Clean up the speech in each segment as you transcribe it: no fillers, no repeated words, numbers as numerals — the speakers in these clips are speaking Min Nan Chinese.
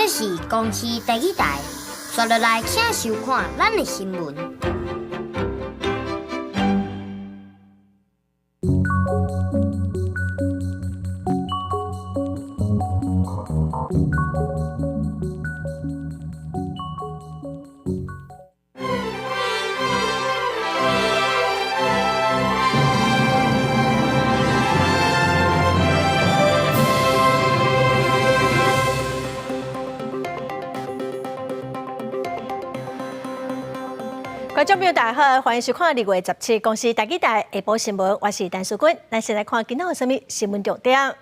這是公視第一台，刷落來請收看咱的新聞。觀眾朋友大家好，歡迎收看2月17公視台語台下晡新聞，我是陳淑君。咱先來看今仔有啥物新聞重點。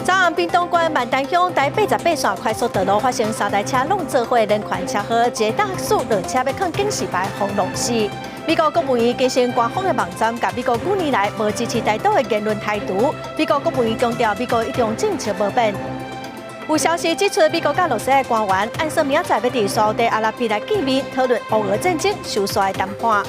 昨暗屏東縣萬丹鄉台88線快速道路發生三台車攏做伙連環車禍，一個駕駛落車欲囥警示牌，予弄死。美國國務院更新官方的網站，共美國幾年來無支持台獨的言論台獨。美國國務院強調，美國一中政策無變。有消息指出，美國佮羅西亞的官員按算明仔載欲佇沙烏地阿拉伯來見面，討論烏俄戰爭收煞的談判。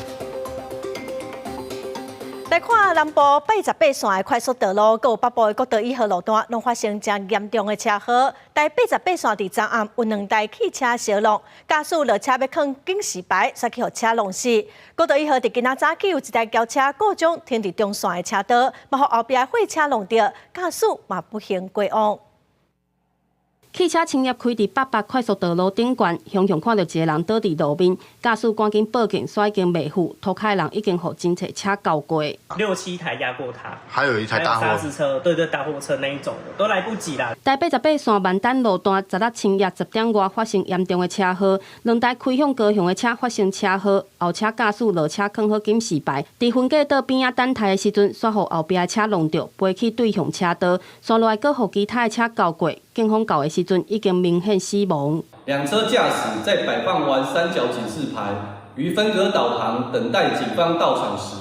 來看南部88線的快速道路，閣有北部的國道1號路段，攏發生誠嚴重的車禍。台88線佇昨暗有兩台汽車相挵，駕駛落車欲囥警示牌，煞去予車弄死。國道1號佇今仔早起有一台轎車故障停佇中線的車道，嘛予後壁的貨車挵著，駕駛嘛不幸過往。汽車深夜開佇八八快速道路頂懸，雄雄看著一个人倒佇路面，駕駛趕緊報警，煞已經袂赴，塗跤的人已經予真濟車轎過。六七台壓過他，還有一台大貨車，對對，大貨車那一種的都來不及啦。台88線萬丹路段，16深夜10點外發生嚴重的車禍，兩台開向高雄的車發生車禍，後車駕駛落車囥好警示牌，佇分隔島邊仔等待的時陣，煞予後壁的車挵著，飛去對向車道，紲落來閣予其他的車轎過。警方到的時陣已經明顯死亡。兩車駕駛在擺放完三角警示牌於分隔島旁等待警方到場時，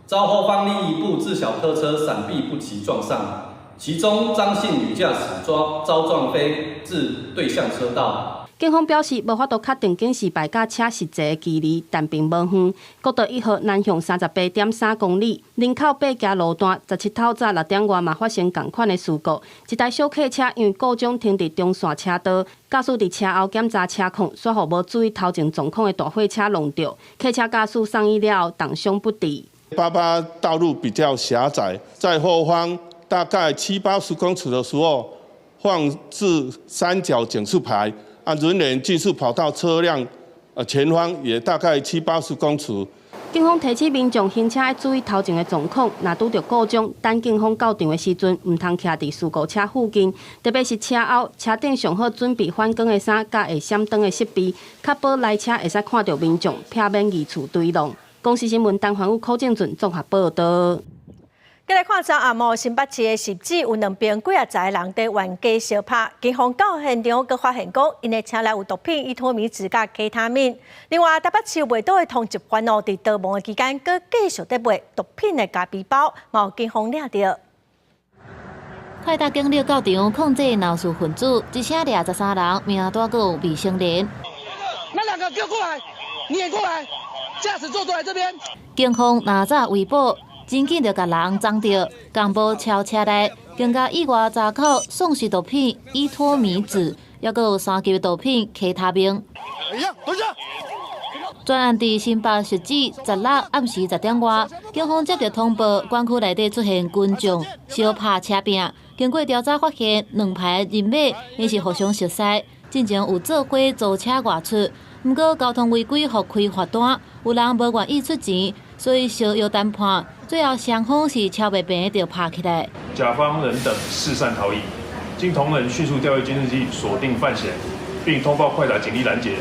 遭後方另一部自小客車閃避不及撞上，其中張姓女駕駛遭撞飛至對向車道。警方表示無法度確定警示牌佮車實際的距離，但並無遠。國道1號南向38.3公里，林口八家路段17透早6點外嘛發生仝款的事故，一台小客車因為故障停佇中線車道，駕駛佇車後檢查車況，煞予無注意頭前狀況的大貨車挵著，客車駕駛送醫了後重傷不治。88道路比較狹窄，在後方大概七八十公尺的時候，放置三角警示牌。啊，人員競速跑道車輛，前方也大概七八十公尺。警方提醒民眾行車愛注意頭前的狀況，若拄著故障，等警方到場的時陣，毋通徛佇事故車附近，特別是車後、車頂上好準備反光的衫，佮會閃燈的設備，確保來車會使看著民眾，避免二次追撞。公視新聞陳環宇、柯正俊綜合報導。再來看昨暗暝新北市的汐止有兩邊幾仔十个人佇冤家相拍，警方到現場閣發現講，𪜶的車內有毒品依托咪酯佮 K 他命。另外，台北市有袂倒的通緝犯哦，佇逃亡的期間，閣繼續佇賣毒品的咖啡包，嘛予警方掠著。快達警力到場控制鬧事分子，一聲掠13人，名單閣有未成年。那兩個給我過來，你也過來，駕駛座過來這邊。警方拿早圍捕。真緊就共人摠著，共無超車內，更加意外查扣送食毒品依托咪酯，抑閣有三級毒品 K 他命。專案佇新北汐止16暗時10點外，警方接著通報，管區內底出現群眾相拍車拚。經過調查發現，兩派人馬𪜶是互相熟似，進前有做伙租車外出，毋過交通違規予開罰單，有人無願意出錢，所以相約談判。最後雙方是超袂平就拍起來。甲方人等四散逃逸，經同仁迅速調閱監視器鎖定犯嫌，並通報快打警力攔截，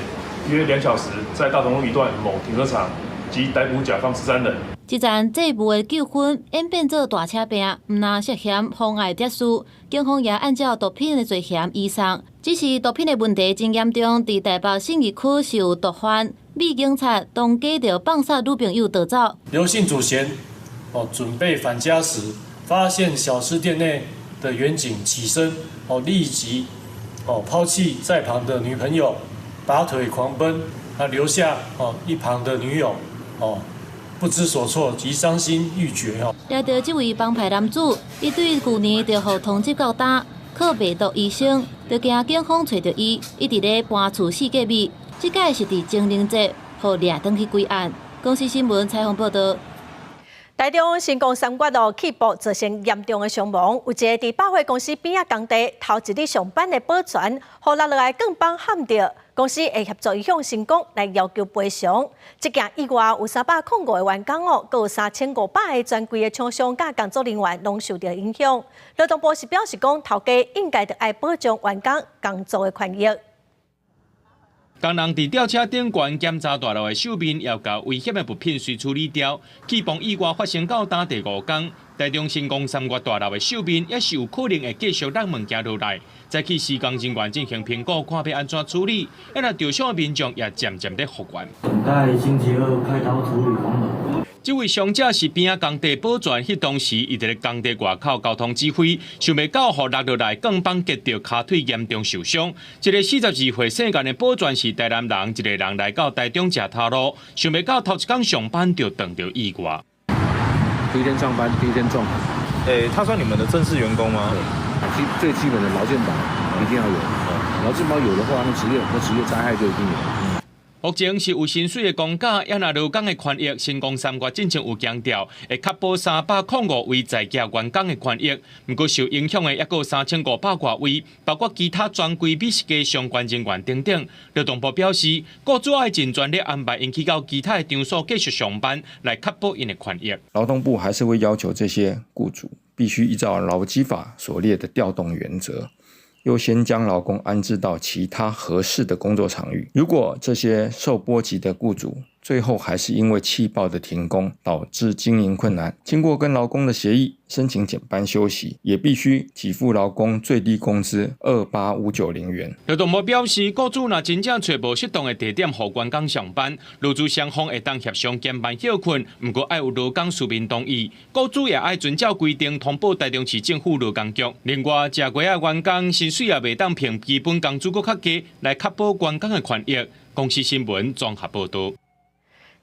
約2小時在大同路一段某停車場即逮捕甲方13人。這場債務的糾紛演變做大車拚，毋但涉嫌妨礙秩序，警方也按照毒品的罪嫌移送。只是毒品的問題真嚴重，佇台北信義區是有毒販，女警察當街就放殺女朋友逃走。劉姓主嫌準備返家時，發現小吃店內的員警起身，立即拋棄在旁的女朋友，拔腿狂奔，留下一旁的女友不知所措及傷心欲絕哦。掠著這位幫派男子，伊對舊年就予通緝到今，靠袂住醫生，就驚警方揣著伊，一直咧搬厝四界覓。這擺是佇清明節，予掠轉去歸案。公視新聞採訪報導。台中新光三越路氣爆造成嚴重的傷亡，有一个佇百貨公司邊仔工地頭一日上班的保全，予落落來鋼板撼著，公司會協助伊向申告來要求賠償。這件意外有305個員工哦，閣有3500個專櫃的廠商佮工作人員攏受著影響。勞動部是表示講，頭家應該著愛保障員工工作的權益。工人佇吊車頂懸檢查大樓的獸面，要共危險的物品隨處理掉。氣崩意外發生到今第五工，台中新光三越大樓的獸面也是有可能會繼續落物件落來。早起施工人員進行評估，看欲按怎處理。啊，若受傷的民眾也漸漸咧復原。等待星期二開刀處理縫合。這位傷者是邊仔工地保全，彼當時伊佇咧工地外口交通指揮，想袂到予落落來鋼板擊著跤腿嚴重受傷。一个42歲姓顏的保全是台南人，一个人來到台中食頭路，想袂到頭一工上班就碰著意外。第一天上班，第一天撞。欸，他算你們的正式員工嗎？對，最基本的勞健保一定要有。勞健保有的話，那職業災害就一定有。目前是有薪水的工價，也若勞工的權益，新光三越進前有強調，會確保305位在職員工的權益。毋過受影響的抑閣有3500外位，包括其他專櫃美食家相關人員等等。勞動部表示，雇主愛盡全力安排𪜶去到其他的場所繼續上班，來確保𪜶的權益。勞動部還是會要求這些雇主必須依照勞基法所列的調動原則，優先將勞工安置到其他合適的工作場域。如果這些受波及的雇主最後還是因為氣爆的停工導致經營困難，經過跟勞工的協議，申請減班休息，也必須給付勞工最低工資28590元。勞動部表示，雇主若真正揣無適當的地點予員工上班，勞資雙方會當協商減班歇睏，毋過愛有勞工書面同意，雇主也愛遵照規定通報台中市政府勞工局。另外，食粿仔員工薪水也袂當比基本工資閣較低，來確保員工的權益。公視新聞綜合報導。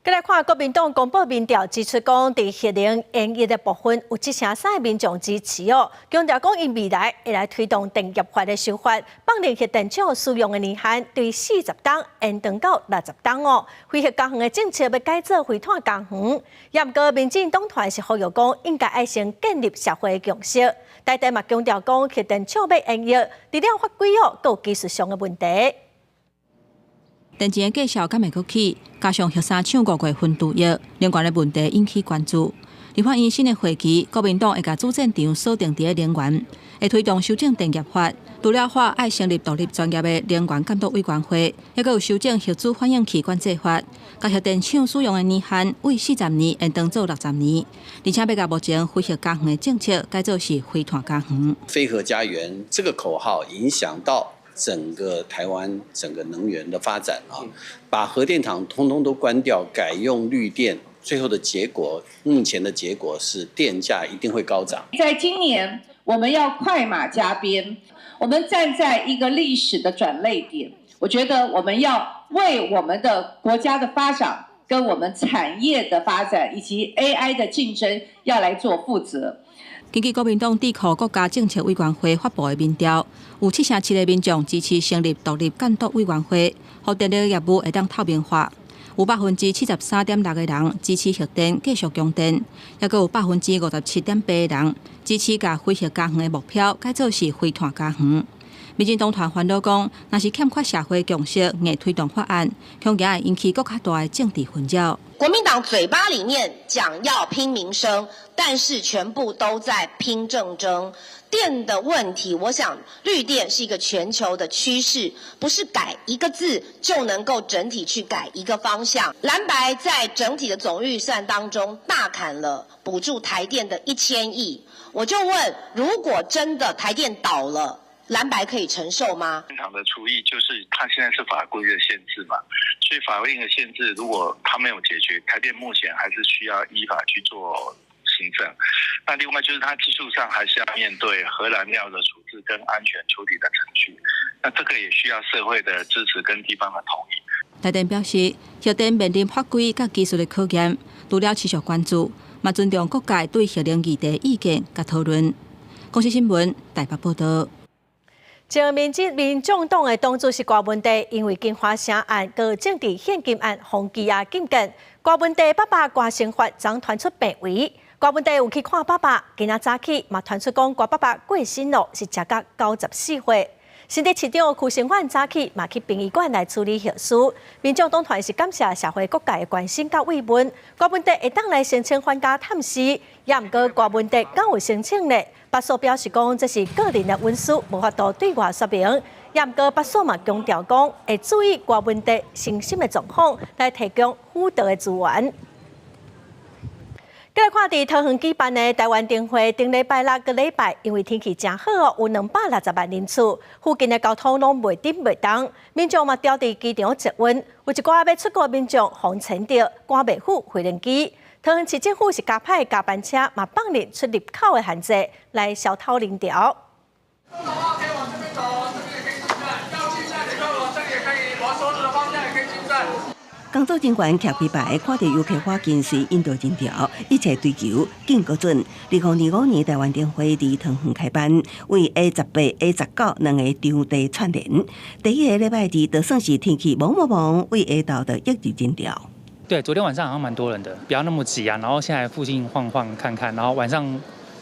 閣來看國民黨公布民調，指出講，佇核能延役的部分有73%的民眾支持哦。強調講，𪜶未來會來推動電業法的修法，放寬核電廠使用的年限，對40冬延長到60冬哦。非核家園的政策欲改做非碳家園，也毋過民進黨團是呼籲講，應該愛先建立社會的共識。台電嘛強調講，核電廠欲延役，除了法規哦，閣有技術上的問題。電池的價數敢會閣起，加上核三廠五月份除役，能源的問題引起關注。立法院新的會期，國民黨會共主戰場鎖定佇咧能源，會推動修正電業法，除了法愛成立獨立專業的能源監督委員會，抑閣有修正核子反應器管制法，共核電廠使用的年限為40年延長做60年，而且欲共目前非核家園的政策改做是非碳家園。非核家園這個口號影響到整個台灣整個能源的發展啊，把核電廠通通都關掉，改用綠電，最後的結果，目前的結果是電價一定會高漲。在今年，我們要快馬加鞭，我們站在一個歷史的轉捩點，我覺得我們要為我們的國家的發展、跟我們產業的發展以及 AI 的競爭，要來做負責。根據國民黨智庫國家政策委員會發布的民調，有7成7的民眾支持成立獨立監督委員會，予電力業務會當透明化。有73.6%的人支持核電繼續供電，抑閣有57.8%的人支持共非核家園的目標改做是非碳家園。民進黨團煩惱講，若是欠缺社會共識，硬推動法案，恐驚會引起閣較大的政治紛擾。國民黨嘴巴裡面講要拼民生，但是全部都在拼政爭。電的問題，我想綠電是一個全球的趨勢，不是改一個字就能夠整體去改一個方向。藍白在整體的總預算當中大砍了補助台電的1000億，我就問，如果真的台電倒了，藍白可以承受嗎？正常的除役就是它現在是法規的限制嘛，所以法令的限制如果它沒有解決，台電目前還是需要依法去做行政。那另外就是它技術上還是要面對核燃料的處置跟安全處理的程序，那這個也需要社會的支持跟地方的同意。台電表示，核電面臨法規佮技術的考驗，除了持續關注，嘛尊重各界對核能議題意見佮討論。公視新聞台北報導。前民眾黨的黨主席柯文哲，因為金華城案、佮政治獻金案，予羈押禁見。柯文哲爸爸柯成發昨傳出病危，柯文哲有去看爸爸，今仔早起嘛傳出講柯爸爸過身咯，是食甲94歲。新竹市長許成遠早起嘛去殯儀館來處理後事。民眾黨團是感謝社會各界的關心佮慰問。柯文哲會當來申請返家探視，也毋過柯文哲敢有申請呢？北蘇表示講這是個人的隱私，無法度對外說明。也毋過北蘇嘛強調講會注意柯文哲身心的狀況，來提供輔導的資源。繼來看佇桃園舉辦的台灣燈會，頂禮拜六佮禮拜，因為天氣誠好哦，有260萬人次，附近的交通攏袂振袂動，民眾嘛牢佇機場捷運，有一寡欲出國民眾予纏著，趕袂赴飛輪機。桃園市政府是加派加班車，嘛放任出入口的限制，來消透人潮。工作人員徛開排，看著遊客火緊隨引導人潮，一切追求緊閣準。2025年台灣燈會佇桃園開辦，為 A18、A19兩个場地串聯。第一个禮拜二，就算是天氣濛濛濛，為下晝就湧入人潮。對，昨天晚上好像蠻多人的，不要那麼擠啊。然後現在附近晃晃看看，然後晚上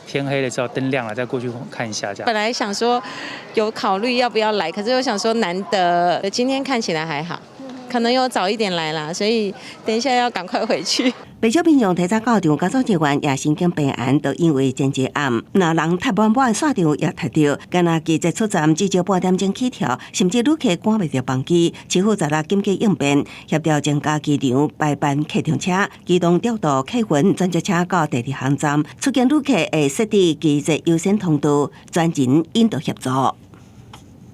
天黑的時候燈亮了再過去看一下。這樣。本來想說有考慮要不要來，可是又想說難得，今天看起來還好。可能有早一點來啦，所以等一下要趕快回去。不少民眾提早到場，工作人員也神經平安，都因為真濟暗，若人塞滿滿，煞場也塞著，敢若機捷出站至少半點鐘起跳，甚至旅客趕袂著班機。市府十六緊急應變，協調增加機場排班客運車，機動調度客運轉接車到第二航站，出境旅客會設置機捷優先通道，專人引導協助。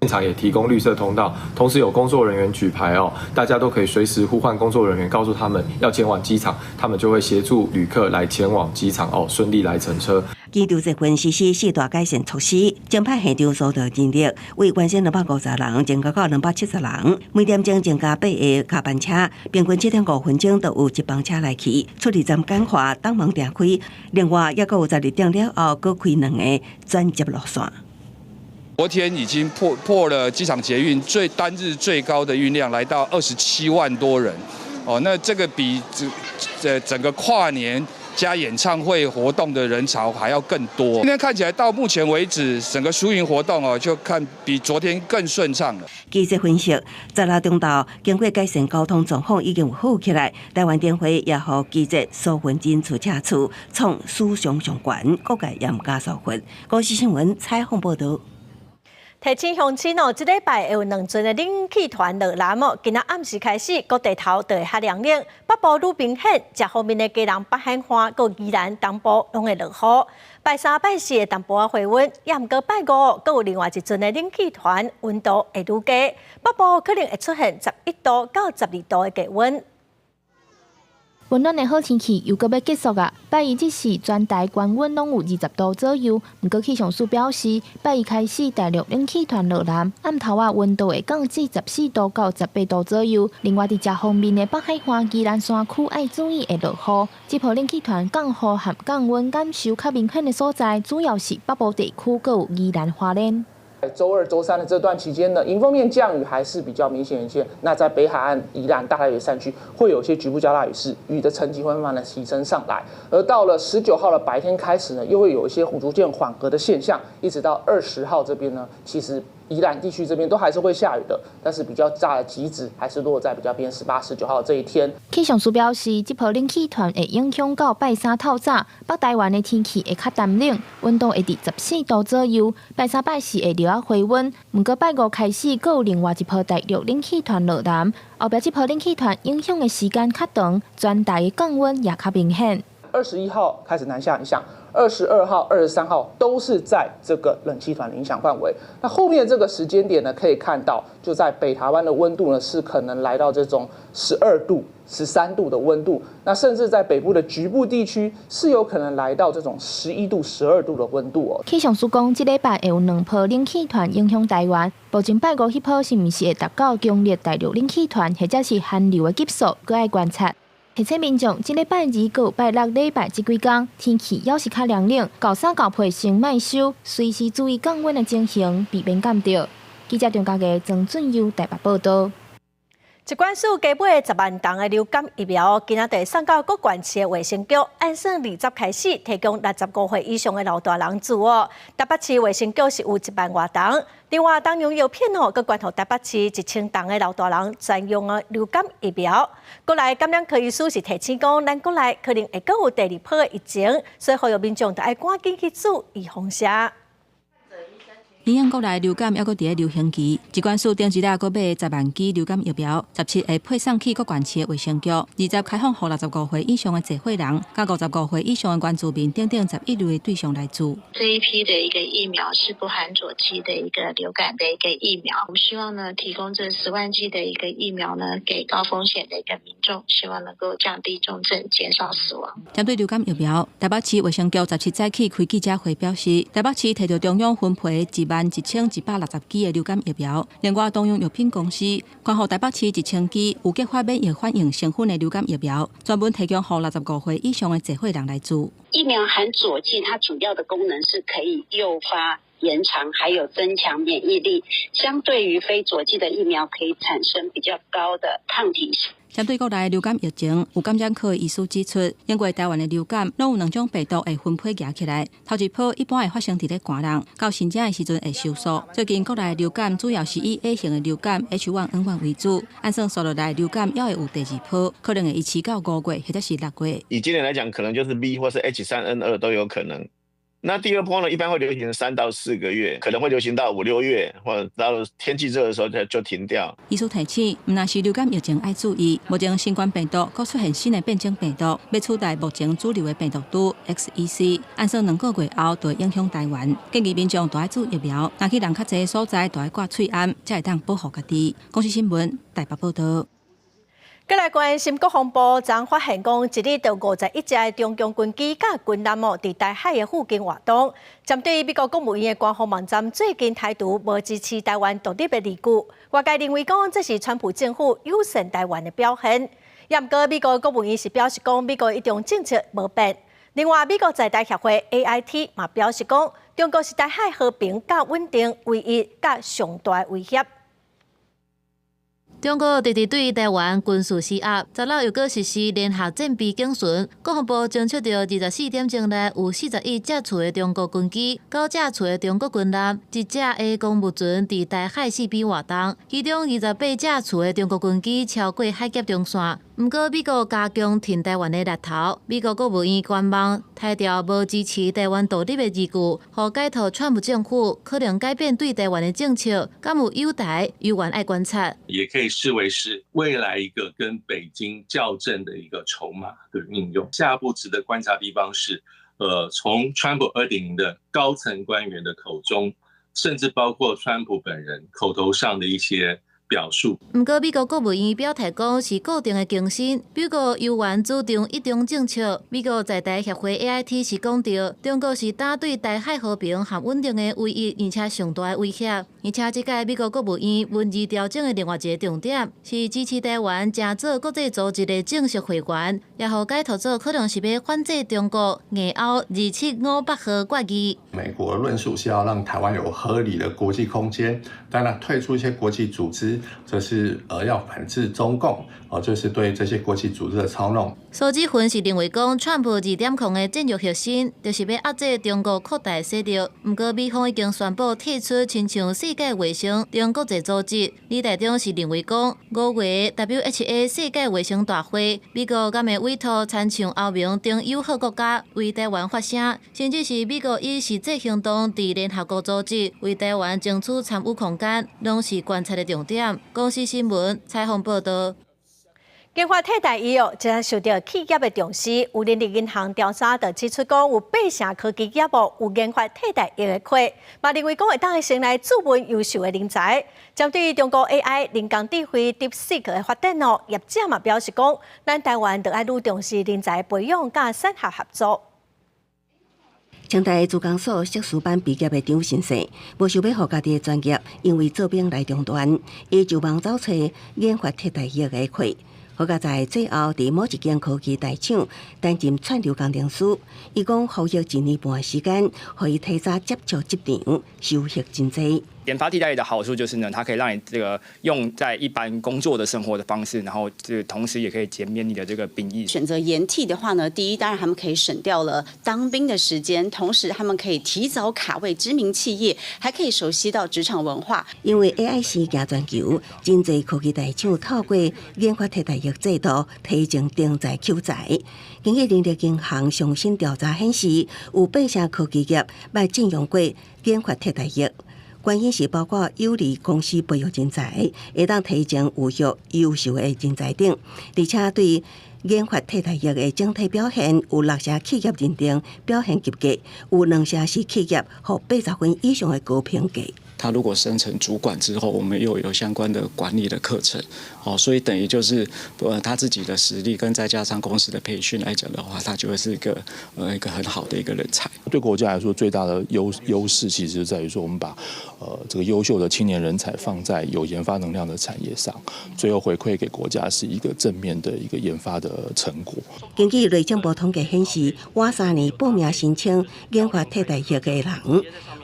現場也提供綠色通道，同時有工作人員舉牌哦，大家都可以隨時呼喚工作人員，告訴他們要前往機場，他們就會協助旅客來前往機場哦，順利來乘車。機場捷運實施四大改善措施，增派現場疏導人力，為原先250人增加到270人，每點鐘增加八个加班車，平均7點5分鐘就有一班車來去。出入站簡化，擋門定開，另外猶閣有12點了後，閣開兩個轉接路線。昨天已經破了機場捷運最單日最高的運量，來到27萬多人，哦，那這個比這整個跨年加演唱會活動的人潮還要更多。今天看起來到目前為止，整個疏運活動哦，就看比昨天更順暢了。記者分析，十六中晝經過改善交通狀況已經有好起來，台灣燈會也予機捷疏運人次車次創史上上懸，各界也毋敢疏忽。公視新聞採訪報導。提醒鄉親哦，這禮拜會有兩陣的冷氣團落南哦。今仔暗時開始，各地頭就會較涼冷，北部愈明顯，遮方面的基隆北海岸、佮宜蘭東部攏會落雨。拜三、拜四會淡薄仔回溫，也毋過拜五，閣有另外一陣的冷氣團，溫度會愈低，北部可能會出現11度到12度的低溫。溫暖的好天氣又閣欲結束啊！拜一這時全台高溫攏有20度左右。毋過氣象署表示，拜二開始大陸冷氣團落南，暗頭仔溫度會降至14度到18度左右。另外，佇遮方面的北海岸、宜蘭山區愛注意會落雨。這波冷氣團降雨和降溫感受較明顯的所在，主要是北部地區，閣有宜蘭花蓮。在週二、週三的這段期間呢，迎風面降雨還是比較明顯一些。那在北海岸、宜蘭、大台北山區會有些局部較大雨勢，雨的層級會慢慢的提升上來。而到了19號的白天開始呢，又會有一些逐漸緩和的現象，一直到20號這邊呢，其實宜蘭地區這邊都還是會下雨的，但是比較大的極值還是落在比較偏18、19號這一天。氣象署表示，這波冷氣團會影響到拜三透早，北台灣的天氣會較乾冷，溫度會佇14度左右。拜三、拜四會略仔回溫，毋過拜五開始，閣有另外一波大陸冷氣團落南，後壁這波冷氣團影響的時間較長，全台的降溫也較明顯。 21號開始南下影響，22號、23號都是在這個冷氣團的影響範圍。那後面這個時間點呢，可以看到就在北台灣的溫度呢，是可能來到這種12度、13度的溫度。那甚至在北部的局部地區是有可能來到這種11度、12度的溫度哦。氣象署講，這禮拜會有兩波冷氣團影響台灣，目前拜五彼波是毋是會達到強烈大陸冷氣團，或者是寒流的級數，閣愛觀察。提醒民眾，這禮拜二到拜六禮拜這幾工天氣猶是較涼冷，厚衫厚被先莫收，隨時注意降溫的情形，避免感著。記者張家傑、曾俊佑台北報道。疾管署加買10萬筒的流感疫苗，今仔日送到各縣市的衛生局，按算20開始提供65歲以上的老大人注哦。台北市衛生局是有1萬外筒，另外東洋藥品哦，閣捐予台北市1000筒的老大人專用的流感疫苗。國內感染科醫師是提醒講，咱國內可能會閣有第二波的疫情，所以呼籲民眾著愛趕緊去注預防射。因應國內流感猶閣佇咧流行期，疾管署頂一日閣買10萬劑流感疫苗，17會配送去各縣市的衛生局，20開放予65歲以上的濟歲人，佮55歲以上的原住民等等11類的對象來注。這一批的一個疫苗是不含佐劑的一個流感的一個疫苗，我們希望呢提供這10萬劑的一個疫苗呢，給高風險的一個民眾，希望能夠降低重症，減少死亡。針對流感疫苗，台北市衛生局17早起開記者會表示，台北市提著中央分配1萬1160支的流感疫苗，另外東洋藥品公司捐予台北市1000支有激發免疫反應成分的流感疫苗，專門提供予65歲以上的濟歲人來注。疫苗含佐劑，它主要的功能是可以誘發、延長，還有增強免疫力。相對於非佐劑的疫苗，可以產生比較高的抗體。針對國內流感疫情，有感染科的醫師指出，因為台灣的流感攏有兩種病毒會分批夾起來，頭一波一般會發生佇咧寒人，到新正的時陣會收縮。最近國內流感主要是以 A 型的流感 H1N1 為主，按算紲落來流感猶會有第二波，可能會維持到5月或者是6月。以今年來講，可能就是 B 或是 H3N2 都有可能。那第二波呢，一般會流行3到4個月，可能會流行到5、6月，或者到天氣熱的時候就停掉。醫師提醒，毋但是流感疫情愛注意，目前新冠病毒閣出現新的變種病毒，欲取代目前主流的病毒株 XEC，按算2個月後就會影響台灣。建議民眾著愛注疫苗，若去人較濟的所在，著愛掛喙罨，才會當保護家己。公視新聞台北報道。閣來關心國防部昨發現講，一日就51隻的中共軍機佮軍艦哦，佇台海的附近活動。針對美國國務院的官方網站最近態度無支持台灣獨立的理據，外界認為講這是川普政府友善台灣的表現。也毋過美國國務院是表示講，美國一中政策無變。另外，美國在台協會 AIT 嘛表示講，中國是台海和平佮穩定唯一佮上大的威脅。中國直直對台灣軍事施壓，16又閣實施聯合戰備警巡。國防部偵測著24點鐘內有41架次的中國軍機、9架次的中國軍艦、1隻的公務船佇台海四邊活動，其中28架次的中國軍機超過海峽中線。毋過美國加強挺台灣的力頭，美國國務院官網提調無支持台灣獨立的字句，予解讀川普政府可能改變對台灣的政策，敢有友台猶原愛觀察。也可以視為是未來一個跟北京較真的一個籌碼的運用。下一步值得觀察的地方是，從川普2.0的高層官員的口中，甚至包括川普本人口頭上的一些表述。毋過美國國務院表態講是固定的更新，美國猶原主張一中政策。美國在台協會 AIT 是講著，中國是打對台海和平和穩定的唯一而且上大的威脅。而且這屆美國國務院文字調整的另外一個重點是支持台灣成做國際組織的正式會員，也予解讀做可能是欲反制中國硬拗275八號決議。美國論述是要讓台灣有合理的國際空間，當然退出一些國際組織，則是要反制中共，哦，就是對這些國際組織的操弄。蘇志芬是認為講，川普2.0的戰略核心就是欲壓制中國擴大勢力。毋過美方已經宣布退出親像世界衛生等國際組織。李台長是認為講，5月 WHA 世界衛生大會，美國敢會委託親像歐盟等友好國家為台灣發聲，甚至是美國以實際行動佇聯合國組織為台灣爭取參與空間，攏是觀察的重點。公視新聞採訪報道。研發替代醫藥正受著企業的重視，有人力銀行調查就指出講，有八成科技業務有研發替代藥的課，嘛認為講會當先來注問優秀的人才。針對中國 AI 人工智慧 DeepSeek 的發展哦，業者嘛表示講，咱台灣著愛愈重視人才培養佮產學合作。清大資工所碩士班畢業的張先生，無想欲予家己的專業，因為做兵來中斷，伊就忙走揣研發替代藥的課。好佳哉最後佇某一間科技大廠擔任串流工程師。伊講服役一年半時間，予伊提早接觸職場，收穫真濟。研發替代役的好處就是呢，它可以讓你這個用在一般工作的生活的方式，然後這同時也可以減免你的這個兵役。選擇研替的話呢，第一當然他們可以省掉了當兵的時間，同時他們可以提早卡位知名企業，還可以熟悉到職場文化。因為 AI 席捲全球，真濟科技大廠透過研發替代役制度提前徵才取才。根據人力銀行上新調查顯示，有八成科技業捌進用過研發替代役。原因是包括有利公司培育人才，會當提前物色優秀的人才等，而且對研發替代役的整體表現有六成企業認定表現及格，有兩成是企業予80分以上的高評價。他如果升成主管之後，我們又有相關的管理的課程，哦，所以等於就是他自己的實力跟再加上公司的培訓來講的話，他就會是一個很好的一個人才。對國家來說，最大的優勢其實在於說，我們把這個優秀的青年人才放在有研發能量的產業上，最後回饋給國家是一個正面的一個研發的成果。根據內政部統計顯示，過3年報名申請研發替代役的人，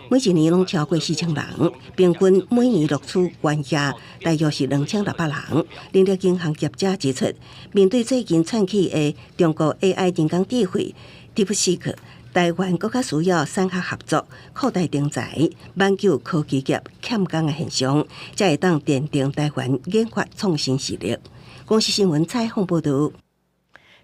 每一年攏超過4000人，平均每年錄取關額大約是2600人。人力銀行業者指出，面對最近竄起的中國 AI 人工智慧 DeepSeek，台灣閣較需要產學合作，擴大徵才，挽救科技業欠工的現象，才會當奠定台灣研發創新實力。公視新聞採訪報導。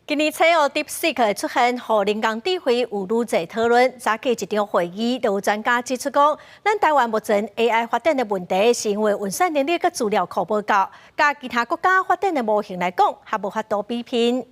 今年初哦，DeepSeek 的出現，予人工智慧有愈濟討論。早起一場會議，就有專家指出講，咱台灣目前 AI 發展的問題，是因為運算能力佮資料庫無夠，佮其他國家發展的模型來講，還無法度比拼。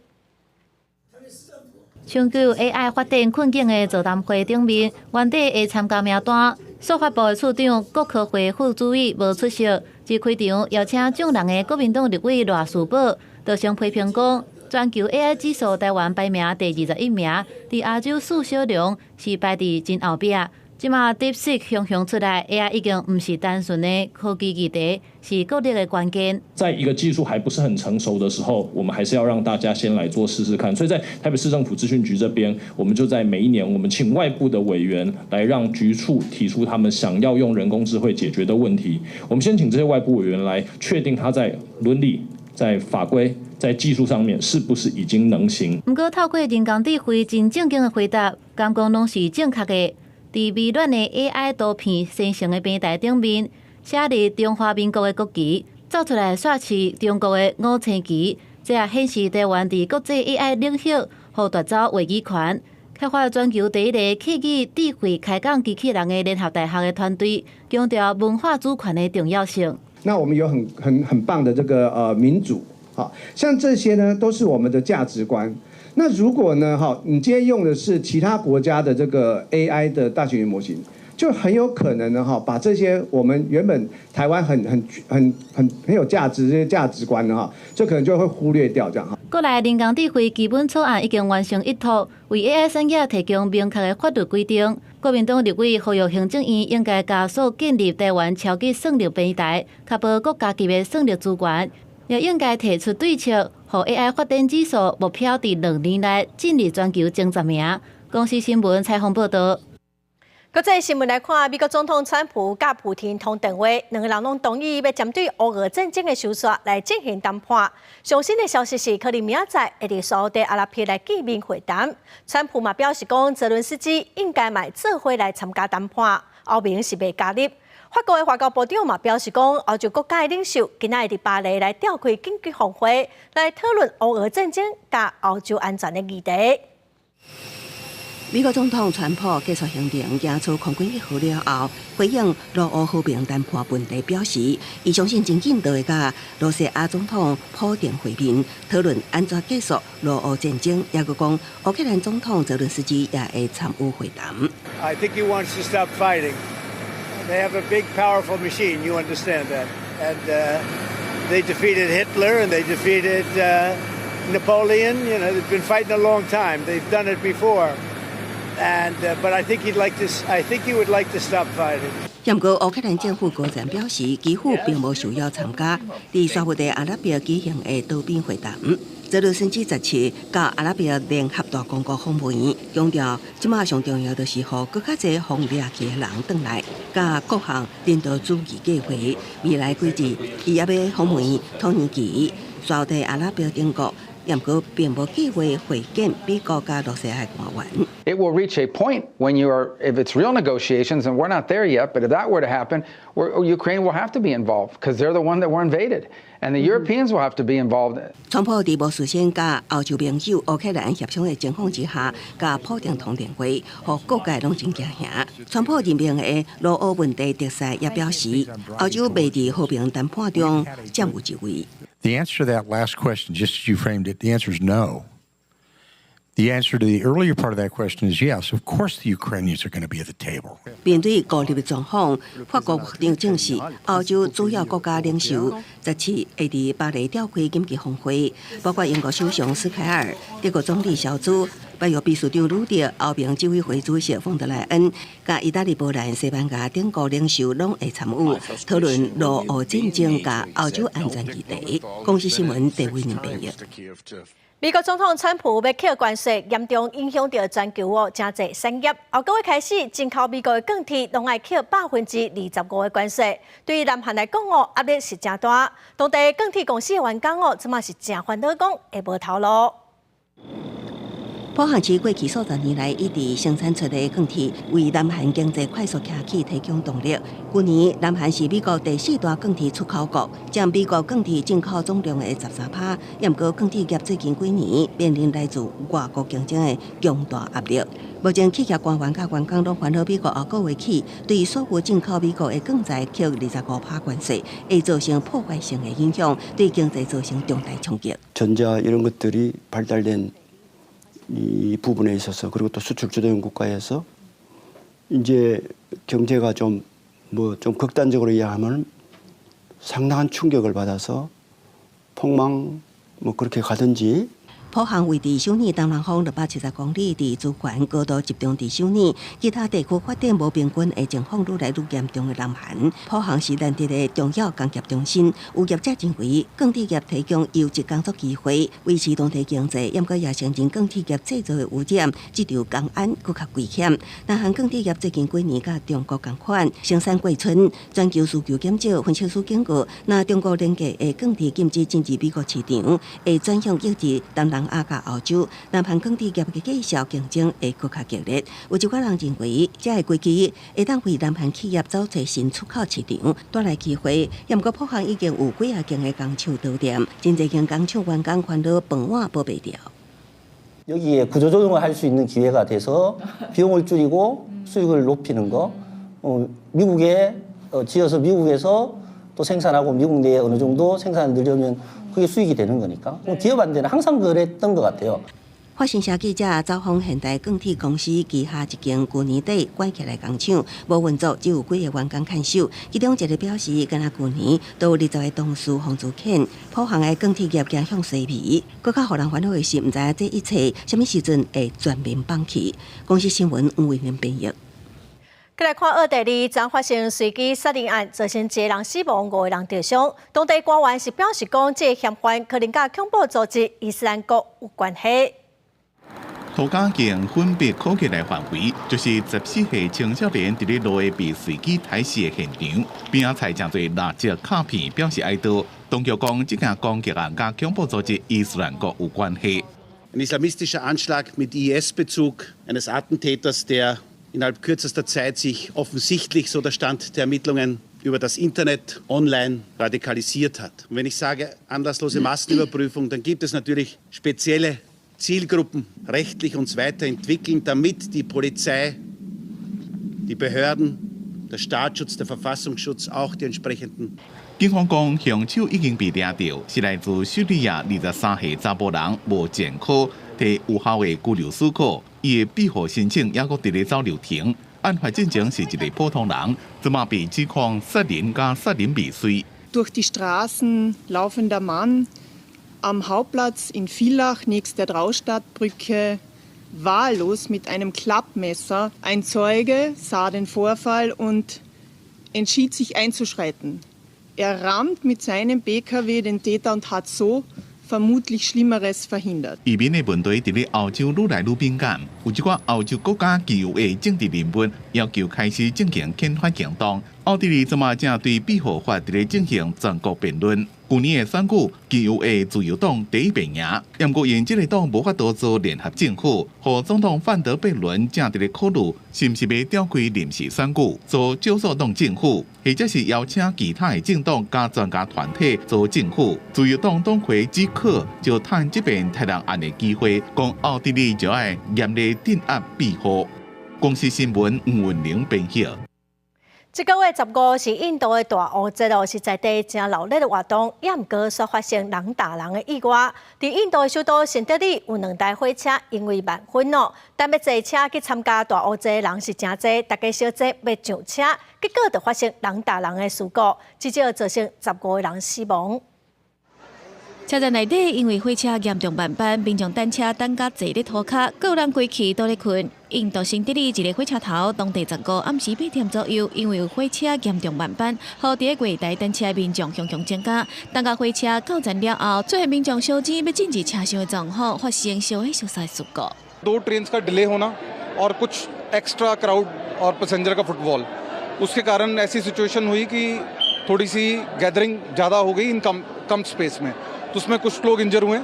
全球 AI 發展困境的座談會頂面，原底的參加名單，數發部的處長郭科輝副主委無出席，只開場邀請眾人的國民黨立委賴士葆，就先批評講，全球 AI 指數台灣排名第21名，佇亞洲四小龍是排佇真後壁。這馬 DeepSeek 雄雄出來，AI 已經毋是單純的科技議題，是國力的關鍵。在一個技術還不是很成熟的時候，我們還是要讓大家先來做試試看。所以在台北市政府資訊局這邊，我們就在每一年，我們請外部的委員來讓局處提出他們想要用人工智慧解決的問題。我們先請這些外部委員來確定他在倫理、在法規、在技術上面是不是已經能行？毋過透過人工智慧真正經的回答，敢講攏是正確的。佇微軟的 AI 圖片生成的平台頂面，寫著中華民國的國旗，走出來煞是中國的五星旗，這也顯示台灣佇國際 AI 領域，予奪走話語權。開發全球第一个客語智慧開講機器人的聯合大學的團隊，強調文化主權的重要性。那我們有很棒的這個民主，好像這些呢都是我們的價值觀。那如果呢，哈，你今天用的是其他國家的這個 AI 的大型語言模型，就很有可能呢，哈，把這些我們原本台灣很很很很很有價值這些價值觀呢，哈，就可能就會忽略掉這樣哈。國內人工智慧基本草案已經完成一讀，為 AI 產業提供明確的法律規定。國民黨立委呼籲行政院應該加速建立台灣超級算力平台，確保國家級的算力資源，也應該提出對策，予 AI 發展指數目標佇2年內進入全球前10名。公視新聞採訪報導。國際新聞來看，美國總統川普佮普丁通電話，兩个人攏同意欲針對烏俄戰爭的收煞來進行談判。上新的消息是，可能明仔載會佇沙烏地阿拉伯來見面會談。川普嘛表示講，澤倫斯基應該嘛做伙來參加談判，歐盟是袂加入。法國的外交部長嘛表示講，歐洲國家的領袖今仔日佇巴黎來召開緊急峰會，來討論烏俄戰爭佮歐洲安全的議題。美國總統川普結束行程，行出空軍一號了後，回應俄烏和平談判問題，表示伊相信真緊就會佮羅西亞總統普丁會面，討論按怎結束俄烏戰爭。抑閣講，烏克蘭總統澤倫斯基也會參與會談。 I think he wants to stop fighting. They have a big, powerful machine. You understand that? And they defeated Hitler and they defeated Napoleon. They've been fighting a long time. They've done it before. And but I think he'd like to. I think he would like to stop fighting. 毋過烏克蘭政府高層表示，基輔並無受邀參加佇沙烏地阿拉伯舉行的多邊會談。澤倫斯基17共阿拉伯聯合大公國訪問，強調這馬上重要就是予閣較濟予掠去的人轉來，佮各項人道主義計劃。未來幾日，伊猶欲訪問土耳其、沙烏地阿拉伯等國，毋過並無計劃會見美國佮羅西亞的官員。 It will reach a point when you are, if it's real negotiations, and we're not there yet, but if that were to happen, Ukraine will have to be involved because they're the one that were invaded, and the Europeans will have to be involved. 川普佇無事先佮歐洲盟友烏克蘭協商的情況之下，共普丁通電話，予各界攏真驚嚇。川普任命的俄烏問題特使也表示，歐洲袂佇和平談判中佔有一位。 The answer to that last question, just as you framed it, the answer is no. The answer to the earlier part of that question is yes. Of course, the Ukrainians are going to be at the table. 面對孤立的狀況，法國國長證實，歐洲主要國家領袖17會佇巴黎召開緊急峰會，包括英國首相施凱爾、德國總理蕭茲、北約秘書長呂德、歐盟執委會主席馮德萊恩、佮意大利、波蘭、西班牙等國領袖攏會參與討論俄烏戰爭佮歐洲安全議題。公視新聞鄭偉寧編譯。美國總統川普欲課關稅，嚴重影響著全球哦，誠濟產業。後個月開始，進口美國的鋼鐵攏愛課25%的關稅。對於南韓來講哦，壓力是誠大。當地鋼鐵公司的員工哦，這馬是誠煩惱，講會無頭路。浦項市過去數十年來一直生產出的鋼鐵，為南韓經濟快速起起提供動力。去年，南韓是美國第四大鋼鐵出口國，佔美國鋼鐵進口總量的13趴。毋過，鋼鐵業最近幾年面臨來自外國競爭的強大壓力。目前，企業官員佮員工攏煩惱美國後個月起對所有進口美國的鋼材課25趴關稅，會造成破壞性的影響，對經濟造成重大衝擊。 전자 이런 것들이 발달된 이 부분에 있어서 그리고 또 수출 주도형 국가에서 이제 경제가 좀 뭐 좀 극단적으로 이야기하면 상당한 충격을 받아서 폭망 뭐 그렇게 가든지 浦項位佇首爾東南方670公里，佇資源高度集中佇首爾，其他地區發展無平均的情況愈來愈嚴重的南韓，浦項是難得的重要工業中心。有業者認為，鋼鐵業提供優質工作機會，維持當地經濟，毋過也承認鋼鐵業製造的污染，這場工安閣較危險。南韓鋼鐵業最近幾年佮中國仝款生產過剩，全球需求減少。分析師警告，若中國廉價的鋼鐵禁止進入美國市場，會轉向抑制東南亞佮歐洲，南韓鋼鐵業的價數競爭會閣較激烈。有一寡人認為，這个危機會當為南韓企業走揣新出口市場帶來機會。毋過，浦項已經有幾仔間的工廠倒店，真濟間工廠員工煩惱飯碗保袂牢。 여기에 구조조정을 할 수 있는 기회가 돼서 비용을 줄이고 수익을 높이는 거, 미국에 지어서 미국에서 또 생산하고 미국 내에 어느 정도 생산을 늘려면 그게 수익이 되는 거니까. 기업한테는 항상 그랬던 것 같아요. 法新社記者走訪現代鋼鐵公司旗下一間去年底關起來工廠，無運作，只有幾个員工看守。其中一个表示，敢若舊年都有20個同事予資遣，浦項的鋼鐵業走向衰微。閣較予人煩惱的是，毋知影這一切啥物時陣會全面放棄。公視新聞黃慧玲編譯。閣來看奧地利，昨發生隨機殺人案，造成一个人死亡，五个人著傷。當地官員是表示講，這个嫌犯可能佮恐怖組織伊斯蘭國有關係。塗甲用粉筆塗起來範圍，就是14歲青少年佇咧路下被隨機刣死的現場。邊仔菜誠濟蠟燭卡片表示哀悼。當局講，這件攻擊案佮恐怖組織伊斯蘭國有關係。 Ein islamistischer Anschlag mit IS-Bezug eines Attentäters, der innerhalb kürzester Zeit sich offensichtlich, so der Stand der Ermittlungen, über das Internet online radikalisiert hat. Und wenn ich sage anlasslose Massenüberprüfung, dann gibt es natürlich spezielle Zielgruppen rechtlich uns weiterentwickeln, damit die Polizei, die Behörden, der Staatsschutz, der Verfassungsschutz auch die entsprechenden 警方講，兇手已經被抓著，是來自敘利亞23歲查埔人，無前科，提有效的居留許可，伊的庇護申請猶閣佇咧走流程。案發進前是一个普通人，這馬被指控殺人佮殺人未遂。 Durch die Straßen laufender Mann am Hauptplatz in Villach nächst der Draustadtbrücke wahllos mit einem Klappmesser. Ein Zeuge sah den Vorfall und Entschied sich einzuschreiten. Er rammt mit seinem PKW den Täter und hat so vermutlich Schlimmeres verhindert. 移民的問題佇咧歐洲愈來愈敏感，有一寡歐洲國家極右的政治人物要求開始進行憲法行動。奧地利這馬正對庇護法佇咧進行全國辯論。舊年的選舉，極右的自由黨第一遍贏，毋過𪜶這个黨無法度做聯合政府，予總統范德貝倫正佇咧考慮，是毋是欲召開臨時選舉，組少數黨政府，或者是邀請其他的政黨佮專家團體組政府。自由黨黨魁基克就趁這遍刣人案的機會，講奧地利就愛嚴厲鎮壓庇護。公視新聞吳文玲編譯。這个月15是印度的大雨節哦，是在地誠鬧熱的活動，也毋過煞發生人踏人的意外。佇印度的首都新德里有兩台火車因為慢分哦，等欲坐車去參加大雨節的人是誠濟，大家相爭欲上車，結果就發生人踏人的事故，至少造成15個人死亡。車站內底因為火車嚴重慢班，民眾等車等甲坐咧塗跤，閣有人規氣都咧睏。印度新德里一个火車頭，當地15暗時8點左右，因為有火車嚴重慢班，予佇咧月台等車的民眾雄雄增加。等到火車到站了後，出現民眾相爭欲進入車廂的狀況，發生相火相殺事故。 दो train का delay होना और कुछ extra crowd और passenger का footfall, उसके कारण ऐसी situation हुई कि थोड़ी सी gathering ज़्यादा हो गई इन कम कम space में, तो उसमें कुछ लोग injure हुए。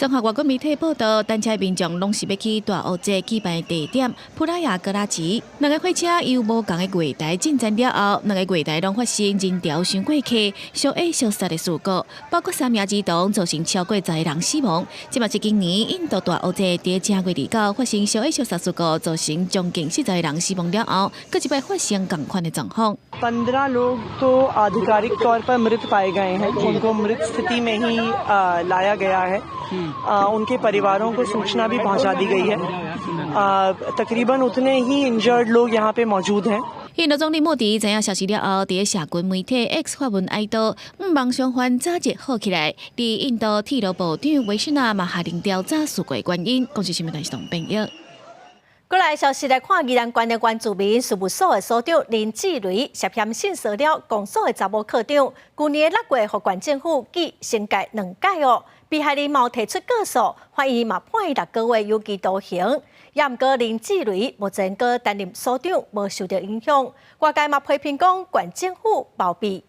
綜合外國媒體報道，等車民眾攏是欲去大雨節舉辦的地點普拉亞格拉奇。兩个火車由無仝的月台進站了後，兩个月台攏發生人潮傷過客、相火相殺的事故，包括三名兒童，造成超過10個人死亡。這嘛是今年印度大雨節佇正月29發生相火相殺事故，造成將近40個人死亡了後，閣一擺發生仝款的狀況。 15 लोग तो आधिकारिक तौर पर मृत पाए गए हैं, उनको मृत स्थिति में ही लाया गया है। उनके परिवारों को सूचना भी पहुंचा दी गई है। तकरीबन उतने ही इंजर्ड लोग यहाँ पे मौजूद हैं。印度總理莫迪知影消息了後，佇社群媒體 X 發文哀悼，向望傷患早日好起來。佇印度鐵路部長維什納嘛下令調查事故原因。公視新聞台是編譯。過來消息來看，宜蘭縣的原住民事務所的所長林志雷涉嫌性騷擾公所的查某課長，舊年6月，予縣政府記懲戒兩屆哦。被害人嘛提出告訴，法院嘛判伊6個月有期徒刑。也毋過林志雷目前閣擔任所長，無受著影響。外界嘛批評講縣政府包庇。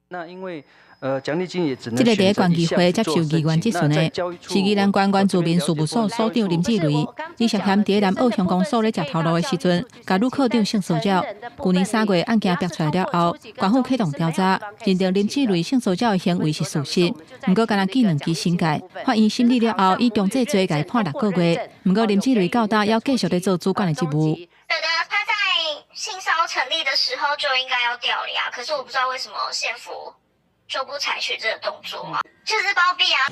那因為獎勵金也只能這个佇縣議會接受議員質詢的，是宜蘭縣原住民事務所所長林志雷，伊涉嫌佇南澳鄉公所咧食頭路的時陣，共女課長性騷擾。舊年3月案件爆出來了後，縣府啟動調查，認定林志雷性騷擾的行為是事實。毋過，干焦記兩支懲戒，法院審理了後，以強制罪共伊判6個月。毋過林志雷到今猶繼續咧做主管的職務。覺得他在性騷成立的時候就應該要調離啊，可是我不知道為什麼縣府就不採取這個動作啊，就是包庇啊。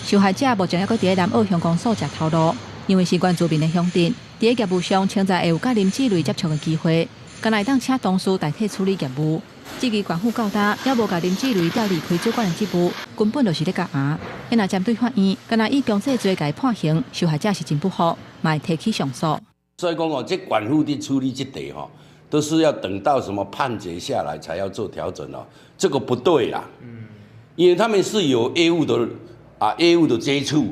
受害者目前猶閣佇咧南澳鄉公所食頭路，因為是原住民的鄉鎮，佇咧業務上潛在會有佮林志雷接觸的機會，敢若會當請同事代替處理業務。至於縣府到今猶無共林志雷調離開主管的職務，根本就是咧共壓。若針對法院，敢若以強制罪共伊判刑，受害者是真不服，嘛會提起上訴。所以講哦，這縣府佇處理這塊吼，都是要等到什麼判決下來才要做調整哦，這個不對啦。因為他們是有業務的啊，業務的接觸。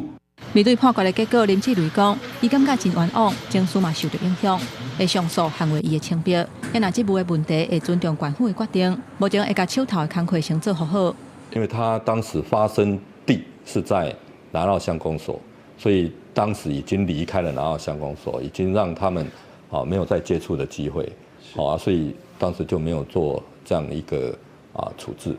面對判決的結果，林志雷講，伊感覺真冤枉，情緒嘛受著影響，會上訴捍衛伊的清白。若職務的問題會尊重縣府的決定，目前會共手頭的工課先做好好。因為他當時發生地是在南澳鄉公所，所以當時已經離開了南澳鄉公所，已經讓他們啊沒有再接觸的機會，好啊，所以當時就沒有做這樣一個啊處置。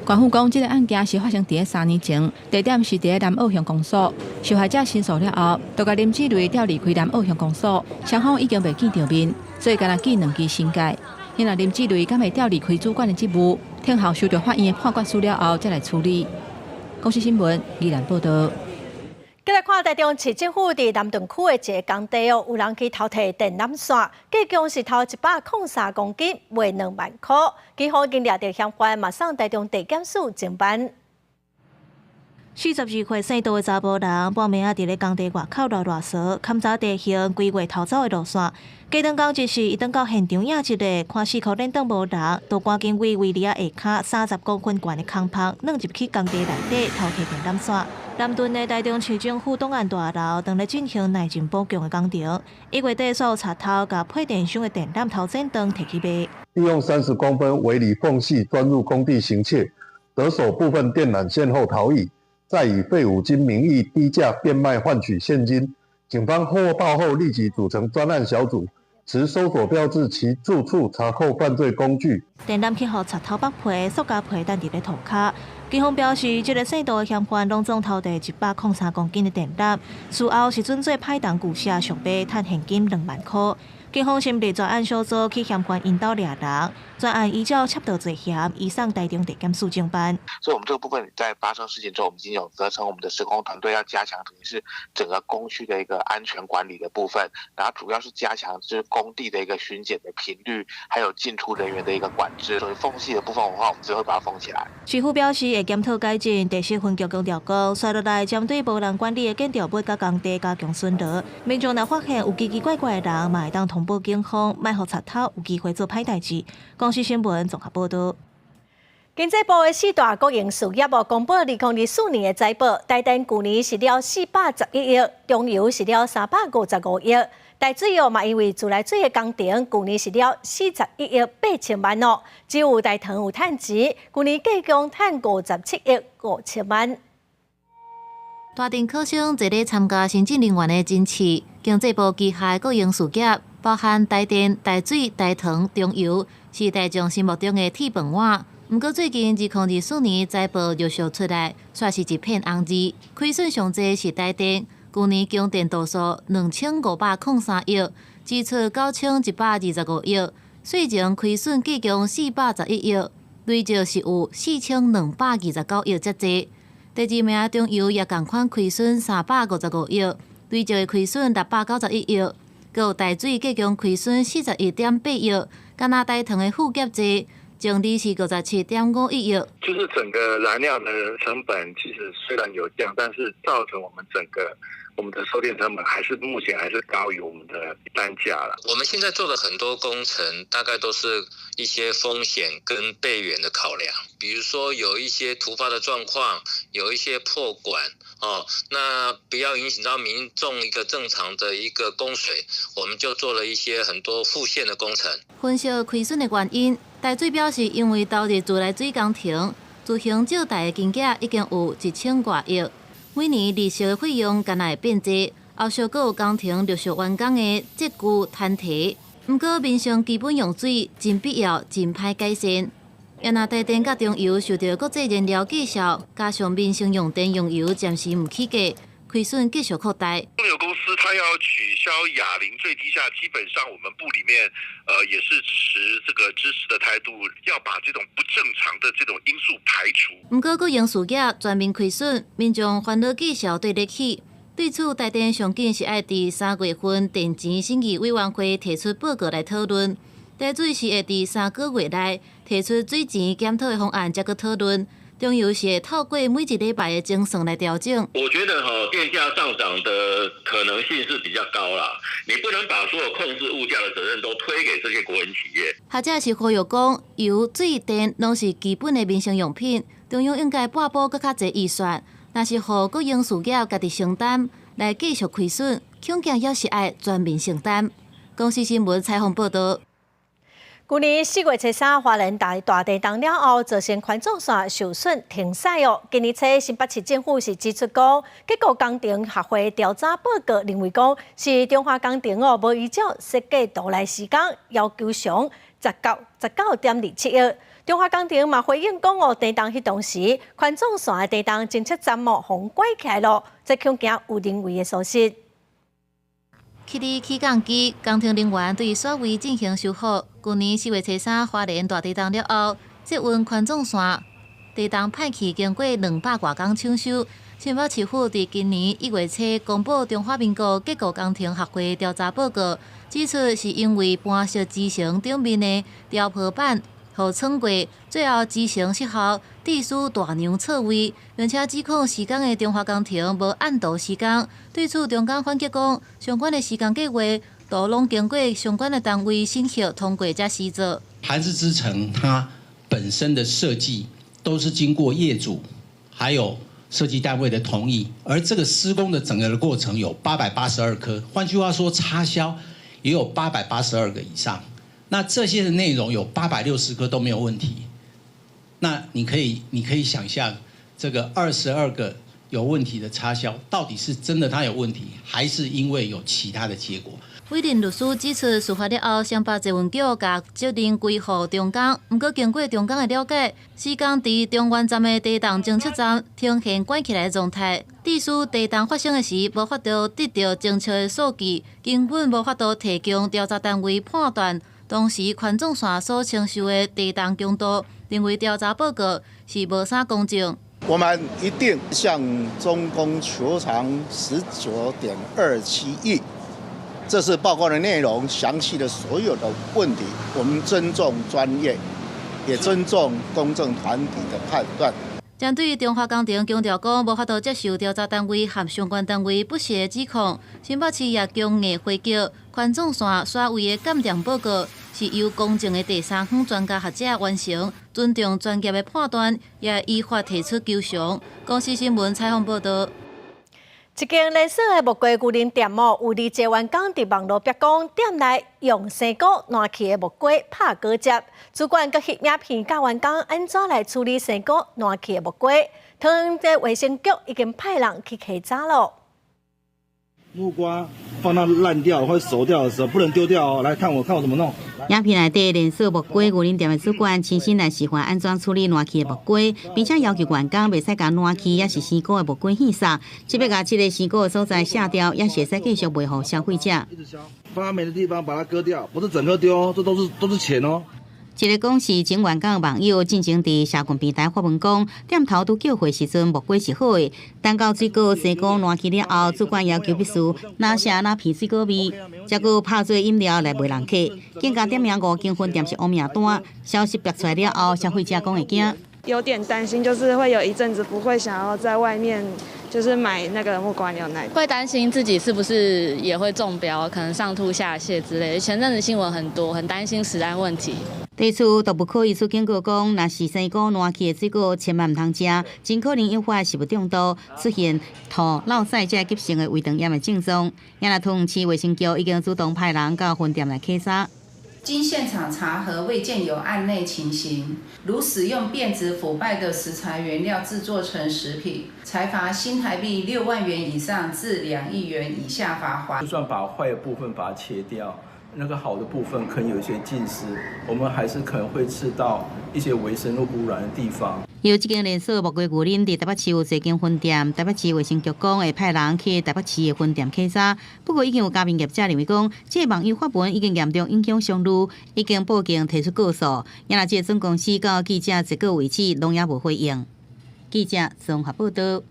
縣府講，這个案件是發生佇3年前，地點是佇南澳鄉公所。受害者申訴了後，就共林志雷調離開南澳鄉公所，雙方已經袂見著面，所以干焦記兩支懲戒。若林志雷敢會調離開主管的職務，聽候收著法院的判決書了後，才來處理。公視新聞，宜蘭報導。繼來看台中市政府佇南屯區的一个工地哦，有人去偷提電纜線，計共是偷103公斤，賣2萬箍。警方已經掠著嫌犯，嘛送台中地檢署偵辦。42歲姓杜的查埔人，半暝仔佇咧工地外口囉囉嗦，勘查地形，規劃偷走的路線。隔頓工這時，伊轉到現場影一下，看四箍連轉無人，就趕緊對圍籬仔下跤30公分懸的空縫，鑽入去工地內底偷提電纜線。南屯的台中市政府檔案大樓當咧進行內政補強的工程，1月底所有賊偷共配電箱的電纜頭前端提去賣。利用30公分圍籬縫隙鑽入工地行竊，得手部分電纜線後逃逸。再以廢五金名義低價變賣換取現金，警方獲報後立即組成專案小組，持搜索標至其住處查扣犯罪工具。電纜去予賊偷剝皮，塑膠皮等佇咧塗跤。警方表示，這個姓杜的嫌犯攏總偷提103公斤的電纜，事後是準做歹動舊社上買，趁現金2萬箍。警方成立專案小組去嫌犯𪜶兜掠人，專案依照竊盜罪嫌移送台中地檢署偵辦。所以，我們這個部分在發生事情之後，我們已經有責成我們的施工團隊要加強，等於是整個工區的一個安全管理的部分，然後主要是加強就是工地的一個巡檢的頻率，還有進出人員的一個管制。所以縫隙的部分的話，我們就會把它封起來。市府表示會檢討改進，地市分局強調講，紲落來針對無人管理的建築物佮工地加強巡邏，民眾若發現有奇奇怪怪的人，嘛會當通報警方，莫予賊偷有機會做歹代誌。公視新聞綜合報導。經濟部的四大國營事業哦，公布2024年的財報，台電舊年蝕了411億，中油蝕了355億，台水哦嘛因為自來水的工程，舊年蝕了41億8千萬哦，只有台糖有趁錢，舊年計共趁57億5千萬。大電考生坐咧參加新進人員的甄試，經濟部旗下國營事業包含台電、台水、台糖、中油，是大眾心目中的鐵飯碗。毋過最近2024年財報陸續出來，煞是一片紅字，虧損上濟是台電，舊年供電度數2503億，支出9125億，稅前虧損計共411億，累積是有4229億遮濟。第二名中油也仝款虧損355億，累計的虧損691億，閣有台水計共虧損41.8億，敢若台糖的副業濟，淨利是57.51億。就是整個燃料的成本其實雖然有降，但是造成我們整個我們的售電成本還是目前還是高於我們的單價了。我們現在做的很多工程，大概都是一些風險跟備援的考量，比如說有一些突發的狀況，有一些破管哦，那不要影響到民眾一個正常的一個供水，我們就做了一些很多復線的工程。分析虧損的原因，台水表示，因為投入自來水工程，自行借貸的金額已經有1000外億。每年利息的費用敢若會變濟，後續閣有工程陸續完工的積舊攤提。毋過民生基本用水真必要，真歹改善。也若台電佮中油受著國際燃料價數，加上民生用電用油暫時毋起價，虧損繼續擴大。中油公司它要取消亞零最低價，基本上我們部裡面，也是持這個支持的態度，要把這種不正常的這種因素排除。毋過國營事業全面虧損，民眾煩惱繼續對得起。對此，台電上緊是愛佇3月份電錢審議委員會提出報告來討論。台水是會佇3個月內提出水錢檢討的方案，才閣討論。中油是會透過每一禮拜的精算來調整。我覺得哈，電價上漲的可能性是比較高啦。你不能把所有控制物價的責任都推給這些國營企業。學者是呼籲講，油、水、電攏是基本的民生用品，中央應該撥補閣較濟預算。若是予國營事業家己承擔來繼續虧損，恐驚也是愛全民承擔。公視新聞採訪報導。舊年4月初3，花蓮大地震了後，造成環狀線受損停駛哦。今年初，新北市政府是指出講，結構工程學會調查報告認為講，是中華工程哦，無依照設計圖來施工，要求償19.27億。中華工程嘛回應講哦，地震彼當時，環狀線的地動偵測站哦，予關起來囉，這恐驚有人為的疏失。起佇起降機工程人員對所位進行修復。舊年4月初3，花蓮大地震了後，捷運環狀線地動歹去，經過200外工搶修。新北市府佇今年1月初公布中華民國結構工程學會調查報告，指出是因為磐石支承頂面的調坡板予闖過，最後執行失效，致使大量錯位，並且指控施工的中華工程無按圖施工。對此，中鋼反擊講，相關的施工計劃都攏經過相關的單位審核通過才施作。韓式之城它本身的設計都是經過業主還有設計單位的同意，而這個施工的整個的過程有882顆，換句話說，插銷也有882個以上。那這些的內容有860顆都沒有問題。那你可以想象，這個22個有問題的插銷，到底是真的它有問題，還是因為有其他的結果？委任律師指出，事發了後，雙北捷運局共責任歸予中鋼。毋過經過中鋼的了解，施工佇中原站的地動偵測站呈現關起來的狀態，致使地動發生的時無法度得到精確的數據，根本無法度提供調查單位判斷當時環狀線所承受的地動強度，認為調查報告是無啥公正。我們一定向中工求償19.27億。這是報告的內容，詳細的所有的問題，我們尊重專業，也尊重公正團體的判斷。針對中華工程強調講，無法度接受調查單位和相關單位不實的指控。新北市也強硬回擊，環狀線所謂的鑑定報告是由公正的第三方專家學者完成，尊重專業的判斷，也依法提出求償。公視新聞採訪報道。一間連鎖的木瓜牛奶店哦，有二個員工佇網路曝光，店內用生果爛去的木瓜拍果汁。主管閣翕影片教員工按怎來處理生果爛去的木瓜。桃園的衛生局已經派人去稽查囉。木瓜放到爛掉或熟掉的時候，不能丟掉哦。來看我，看我怎麼弄。影片內底連鎖木瓜牛奶店的主管親身來示範按怎處理爛去的木瓜，並且要求員工袂使共爛去抑是生果的木瓜獻送，這欲共這个生果的所在卸掉，也是會使繼續賣予消費者。發霉的地方把它割掉，不是整顆丟，這都是錢哦。這个講是前員工的網友進前佇社群平台發文講，店頭拄叫貨時陣木瓜是好的，等到水果生果爛去了後，主管要求必須哪寫哪皮水果味，才閣拍做飲料來賣人客。更加店名五間分店是烏名單，消息爆出來了後，消費者講會驚。有點擔心，就是會有一陣子不會想要在外面就是買那個木瓜牛奶，會擔心自己是不是也會中標，可能上吐下瀉之類。前陣子新聞很多，很擔心食安問題。對此，動物科醫師警告講，若是生果爛去的水果，千萬毋通食，真可能引發食物中毒，出現吐、落屎這急性的胃腸炎的症狀。也若桃園市衛生局已經主動派人到分店來稽查。經現場查核，未見有案內情形，如使用變質腐敗的食材原料製作成食品，裁罰新台幣6萬元以上至2億元以下罰鍰。就算把壞的部分把它切掉，那個好的部分可能有一些浸濕，我們還是可能會吃到一些微生物污染的地方。有這間連鎖木瓜牛奶佇台北市有濟間分店，台北市衛生局講會派人去台北市的分店稽查。不過已經有加盟業者認為講，這個網友發文已經嚴重影響商譽，已經報警提出告訴。也若這個總公司到記者截稿為止，攏猶無回應。記者綜合報道。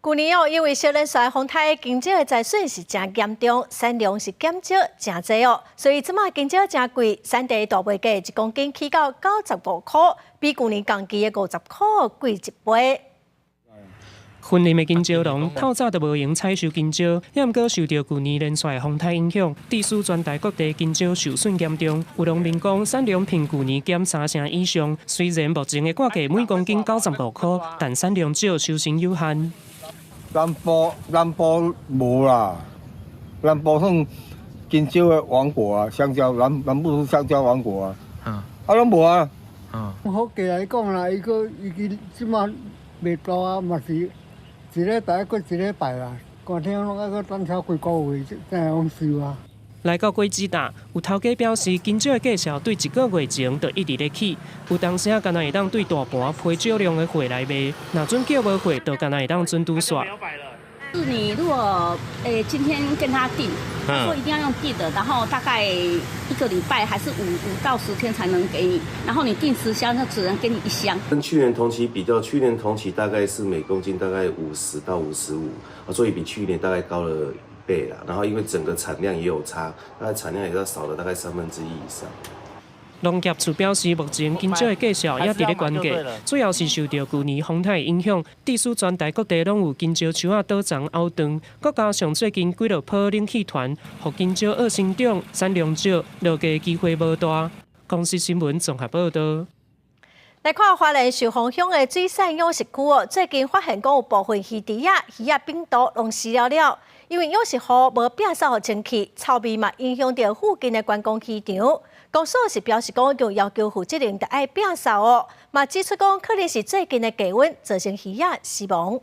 舊年哦，因為小連續風颱，香蕉的災損是誠嚴重，產量是減少誠濟哦，所以這擺香蕉誠貴，產地大賣價一公斤起到95塊，比舊年同期的50塊貴一倍。雲林的香蕉農透早就無閒採收香蕉，猶毋過受著舊年連續的風颱影響，致使全台各地香蕉受損嚴重。有農民講，產量比舊年減三成以上。雖然目前的割價每公斤95塊，但產量少，收成有限。南部無啦，南部算香蕉的王國啊，香蕉南部是香蕉王國啊，啊攏無啊。好價來講啦，伊閣伊佢這馬賣大啊，嘛是一禮拜閣一禮拜啦，寒天攏愛閣等超幾個月才會用收啊。來到果子檔，有頭家表示，香蕉的價數對一個月前就一直咧起，有當時啊，敢若會當對大盤批少量的貨來賣，若準叫無貨，就敢若會當準拄煞。是你如果今天跟他訂，說一定要用訂的，然後大概一個禮拜還是5到10天才能給你，然後你訂10箱，就只能給你一箱。跟去年同期比較，去年同期大概是每公斤大概50到55，所以比去年大概高了一倍啦。然後因為整個產量也有差，大概產量也要少了大概1/3以上。農業處表示，目前香蕉的價數也佇咧懸價，主要是受著舊年風颱影響，致使全台各地攏有香蕉樹仔倒叢拗斷，閣加上最近幾落波冷氣團，予香蕉惡生長，產量少，落價機會無大。公視新聞綜合報導。來看花蓮壽豐鄉的水產養殖區哦，最近發現講有部分魚池仔魚仔病毒攏死了了，因為養殖戶無摒掃予清氣，臭味嘛影響著附近的觀光漁場。公所是表示講，就要求負責人著愛摒掃哦，嘛指出講可能是最近的低溫造成魚仔死亡。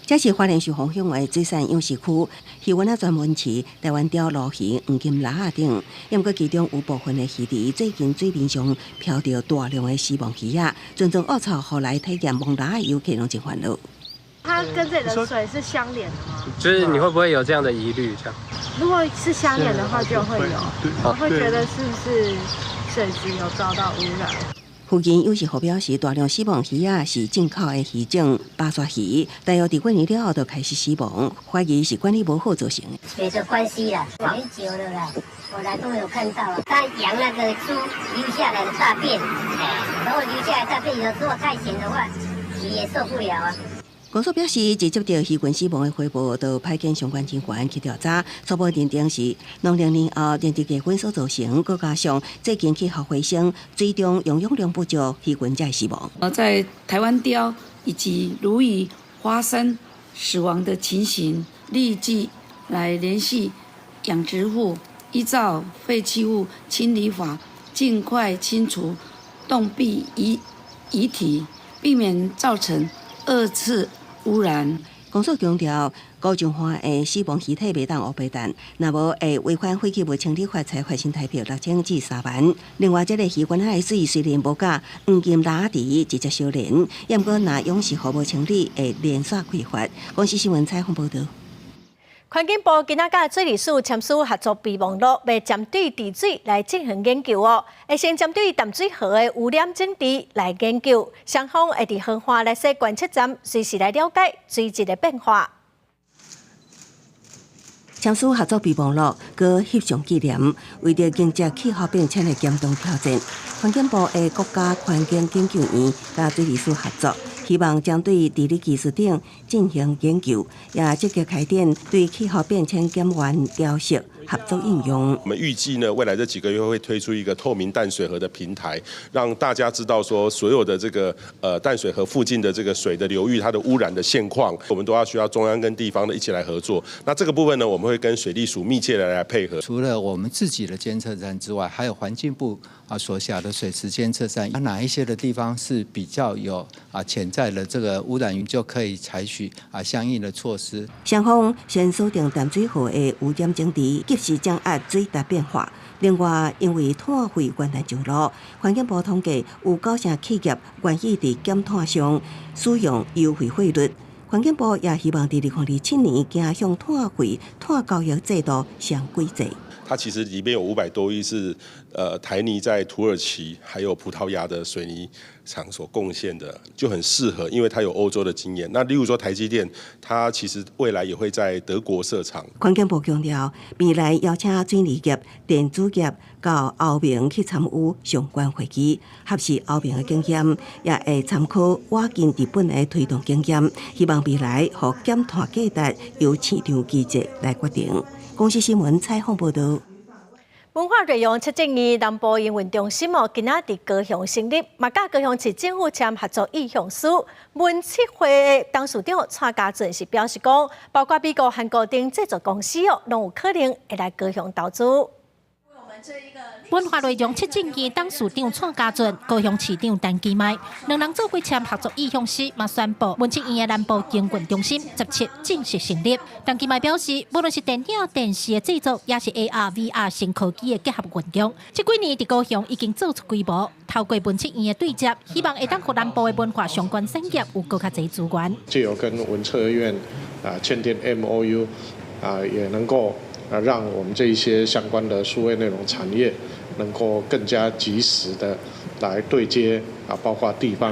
這是花蓮壽豐鄉的水產養殖區，魚塭仔專門飼台灣鯛、鱸魚、黃金蜊仔等。毋過其中有部分的魚池最近水面上飄著大量的死亡魚仔，陣陣惡臭，予來體驗摸蜊仔的遊客攏真煩惱。它跟這裡的水是相連的嗎？就是你會不會有這樣的疑慮？這樣，如果是相連的話，就會有，我會覺得是不是水質有遭到污染？附近有時戶表示，大量死亡魚仔是進口的魚種巴沙魚，大約佇過年了後就開始死亡，懷疑是管理無好造成的。水的關係啦，很久了啦，我來都有看到啊。他養那個豬留下來的大便，然後留下來大便，有時候太鹹的話，魚也受不了啊。公所表示，自接到魚群死亡的回報，就派遣相關人員去調查，初步認定是農曆年後連日低溫所造成，閣加上最近氣候回升，水中營養量不足，魚群才死亡。在台灣鯛以及鱸魚、花生死亡的情形，立即來聯繫養殖戶，依照廢棄物清理法，盡快清除凍斃遺體，避免造成二次污染。公所強調，高中化的死亡屍體袂當烏白擲，若無會違反廢棄物清理法，裁罰新台幣6000至3萬。另外，這个魚塭仔的水雖然無佮黃金蜊仔池直接相連，毋過若養殖戶無清理，會連續開罰。公視新聞採訪報導。環境部今仔佮水利署簽署合作備忘錄，欲針對治水來進行研究哦。會先針對淡水河的污染整治來研究，雙方會佇河岸來設觀測站，隨時來了解水質的變化。簽署合作備忘錄，閣翕相紀念，為著迎接氣候變遷的嚴重挑戰，環境部的國家環境研究院佮水利署合作，希望針對治理技術等進行研究，也積極開展對氣候變遷減緩調適合作應用。我們預計呢，未來這幾個月會推出一個透明淡水河的平台，讓大家知道說所有的這個淡水河附近的這個水的流域，它的污染的現況，我們都要需要中央跟地方的一起來合作。那這個部分呢，我們會跟水利署密切的來配合。除了我們自己的監測站之外，還有環境部所轄的水池監測站，哪一些的地方是比較有潛在的這個污染源，就可以採取相應的措施。雙方先鎖定淡水河的污染整治，及時掌握水質變化。另外，因為碳費懸來上路，環境部統計有9成企業願意佇減碳上使用優惠費率。環境部也希望佇2027年走向碳費、碳交易制度雙軌制。它其實裡面有500多億是台泥在土耳其還有葡萄牙的水泥廠所貢獻的，就很適合，因為它有歐洲的經驗。那例如說台積電，它其實未來也會在德國設廠。環境部強調，未來邀請水泥業、電子業到歐盟去參與相關會議，學習歐盟的經驗，也會參考瓦近日本的推動經驗，希望未來予減碳價值由市場機制來決定。公視新聞採訪報導。文化內容測證院南部營運中心哦，今仔佇高雄成立，嘛佮高雄市政府簽合作意向書。文策會董事長蔡家俊是表示講，包括美國、韓國等製作公司哦，攏有可能會來高雄投資。文化內容測證院董事長蔡家俊、高雄市長陳其邁，兩人做伙簽合作意向書，嘛宣布文策院的南部營運中心17正式成立。陳其邁表示，無論是電影、電視的製作，抑是 AR、VR 新科技的結合運用，這幾年佇高雄已經做出規模。透過文策院的對接，希望會當予南部的文化相關產業有閣較濟資源。藉由跟文策院簽訂 MOU 也能夠讓我們這一些相關的數位內容產業能夠更加及時的來對接包括地方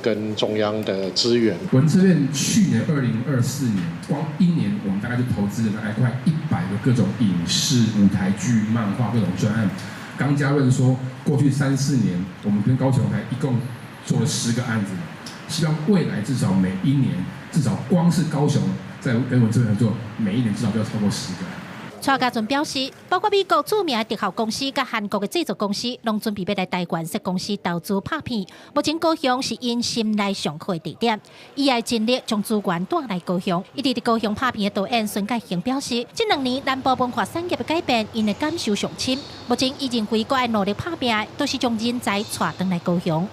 跟中央的資源。文策院去年2024年，光一年我們大概就投資了大概快100個各種影視、舞台劇、漫畫各種專案。剛嘉潤說，過去三四年，我們跟高雄台一共做了10個案子，希望未來至少每一年，至少光是高雄在跟文策會合作，每一年至少都要超過10個。蔡家俊表示，包括美國著名的特效公司佮韓國的製作公司，攏準備欲來台灣設公司投資拍片。目前高雄是𪜶心內上好的地點，伊會盡力將資源帶來高雄。一直佇高雄拍片的導演孫介恒表示，這2年南部文化產業的改變，𪜶的感受上深。目前伊認為閣愛努力拍拚的，都是將人才帶轉來高雄。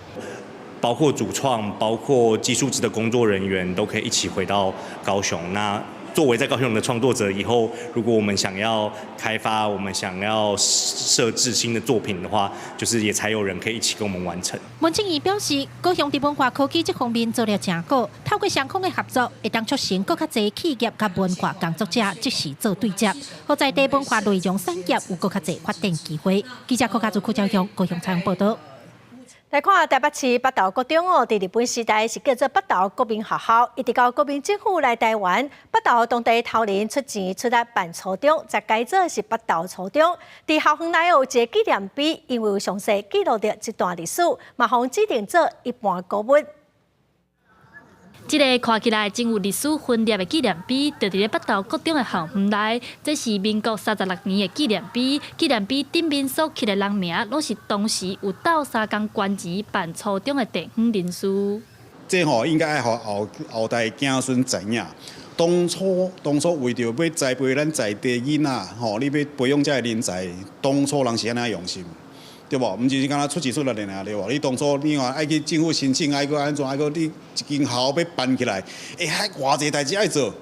包括主創，包括技術職的工作人員，都可以一起回到高雄。那作為在高雄的創作者，以後如果我們想要開發，我們想要設置新的作品的話，就是也才有人可以一起跟我們完成。文策院表示，高雄佇文化科技這方面做了誠好，透過雙方的合作，會當促成閣較濟企業佮文化工作者即時做對接，予在地文化內容產業有閣較濟發展機會。記者柯家祖、柯昭雄高雄採訪報導。來看台北市北投國中哦，佇日本時代是叫做北投國民學校，一直到國民政府來台灣，北投當地頭人出錢出力辦初中，才改做是北投初中。佇校園內有一个紀念碑，因為有詳細記錄著這段歷史，嘛予指定做一般古物。這个看起來真有歷史分量的紀念碑，就佇咧北投國中的校園內。這是民國36年的紀念碑，紀念碑頂面所刻的人名，攏是當時有鬥相共捐錢辦初中的地方人士。這吼應該愛予後後代子孫知影，當初當初為著欲栽培咱在地囡仔，吼，你欲培養這个人才，當初人是按怎用心？對無？毋是干焦出錢出力爾對無？你當初你話愛去政府申請，愛閣按怎，愛閣你一間學校欲辦起來，會遐偌濟代誌愛做。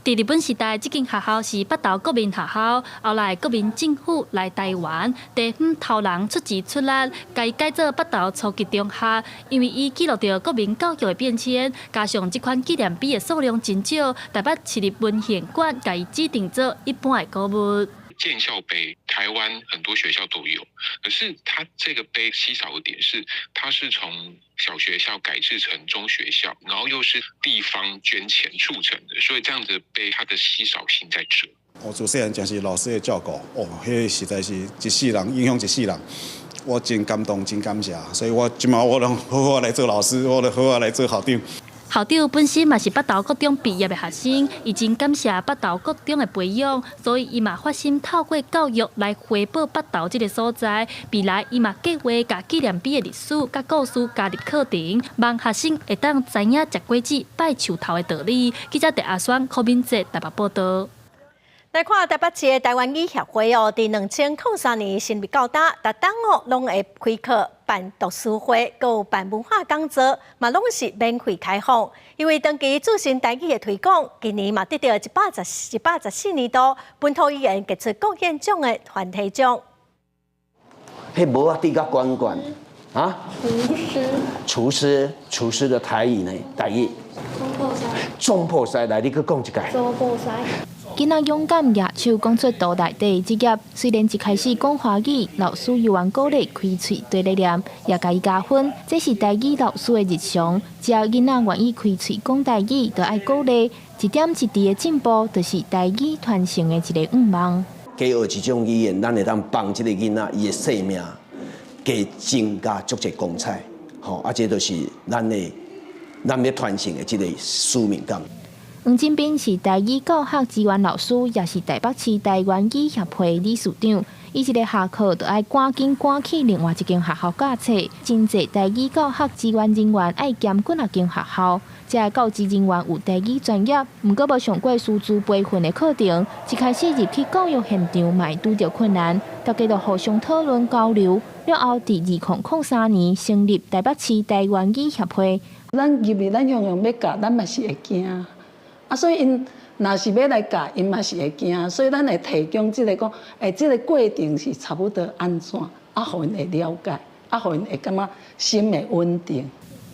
佇日本時代，這間學校是北投國民學校。後來國民政府來台灣，地方頭人出錢出力，共伊改做北投初級中學。因為伊記錄著國民教育的變遷，加上這款紀念碑的數量真少，台北市立文獻館共伊指定做一般的古物。建校碑，台灣很多學校都有，可是它這個碑稀少的點是，它是從小學校改制成中學校，然後又是地方捐錢促成的，所以這樣子的碑它的稀少性在這。我自細漢真是老師的照顧，哦，彼个實在是一世人影響一世人，我真感動，真感謝，所以我這馬我攏好好來做老師，我攏好好來做校長。校長本身嘛是北投國中畢業的學生，伊真感謝北投國中的培養，所以伊嘛發心透過教育來回報北投這个所在。未來伊嘛計劃共紀念碑的歷史佮故事加入課程，望學生會當知影食果子拜樹頭的道理。記者鄭阿雙、柯敏哲台北報導。來看台北市的台灣語協會哦，佇2003年成立到今，逐冬哦攏會開課辦讀書會，閣有辦文化講座，嘛攏是免費開放。因為長期注心台語的推廣，今年嘛得著114年度本土語言傑出貢獻獎的團體獎。彼帽仔戴較懸懸啊？廚師。廚師，廚師的台語呢？台語。總鋪師。總鋪師，來，你閣講一擺。總鋪師。囡仔勇敢舉手講出肚內底的職業，雖然一開始講華語，老師猶原鼓勵開喙綴咧念，也共伊加分。這是台語老師的日常，只要囡仔願意開喙講台語，就愛鼓勵。一點一滴的進步，就是台語傳承的一个願望。加學一種語言，咱會當幫這个囡仔伊的生命加增加足濟光彩，吼啊，這就是咱的咱欲傳承的這个使命感。黃振斌是台語教學資源老師，也是台北市台灣語協會理事長。伊一个下課就愛趕緊趕去另外一間學校教冊。真濟台語教學資源人員愛兼幾若間學校，這个教職人員有台語專業，毋過無上過師資培訓的課程，一開始入去教育現場嘛會拄著困難，大家就互相討論交流。了後，佇2003年成立台北市台灣語協會。咱入去，咱樣樣欲教，咱嘛是會驚。啊，所以𪜶若是欲來教，𪜶嘛是會驚，所以咱會提供這个講，欸，這个過程是差不多按怎，啊，予𪜶會了解，啊，予𪜶會感覺心會穩定。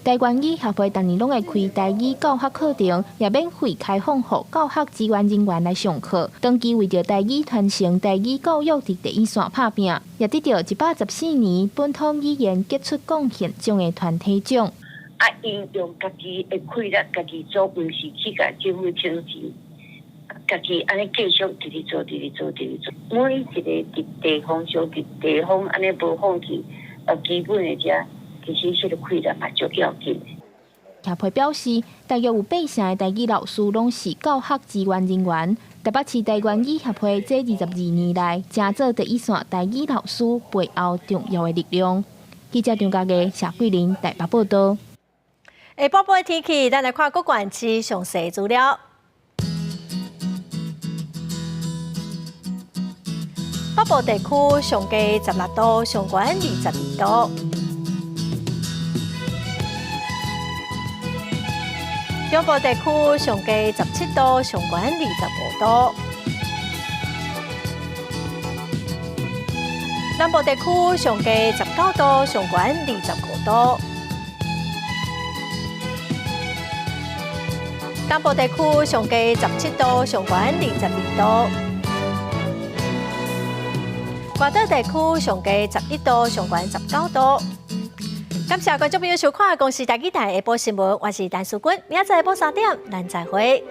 台灣語協會逐年攏會開台語教學課程，也免費開放予教學資源人員來上課。長期為著台語傳承、台語教育佇第一線拍拚，也得著114年本土語言傑出貢獻獎的團體獎。啊，𪜶用家己的氣力，家己做，毋是去共政府請錢。家己按呢繼續直直做，直直做，直直做。每一个佇地方上，佇地方按呢無放棄，基本的遮，其實這个困難嘛足要緊。協會表示，大約有八成的台語老師攏是教學支援人員。台北市台灣語協會這22年來，成做第一線台語老師背後重要的力量。記者張家義、謝桂林台北報道。下晡晡的天氣，咱來看各縣市詳細資料。北部地區上低16度，上懸22度。中部地區上低17度，上懸25度。南部地區上低19度，上懸25度。東部地區上低17度，上懸22度。外島地區上低11度，上懸19度。感謝觀眾朋友收看《公視台語台》下晡新聞，我是陳淑君，明仔載下晡3點，咱再會。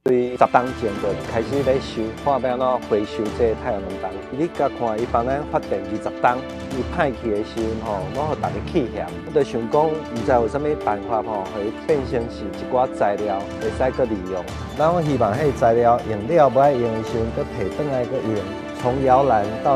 對10冬前就開始咧收，看欲按怎回收這个太陽能板。你共看，伊幫咱發電20冬，伊歹去的時陣吼，攏予逐家氣嫌。我就想講，毋知有啥物辦法吼，予伊變成是一寡材料會使閣利用。咱希望彼個材料用了無愛用的時陣，閣提轉來閣用，從搖籃到。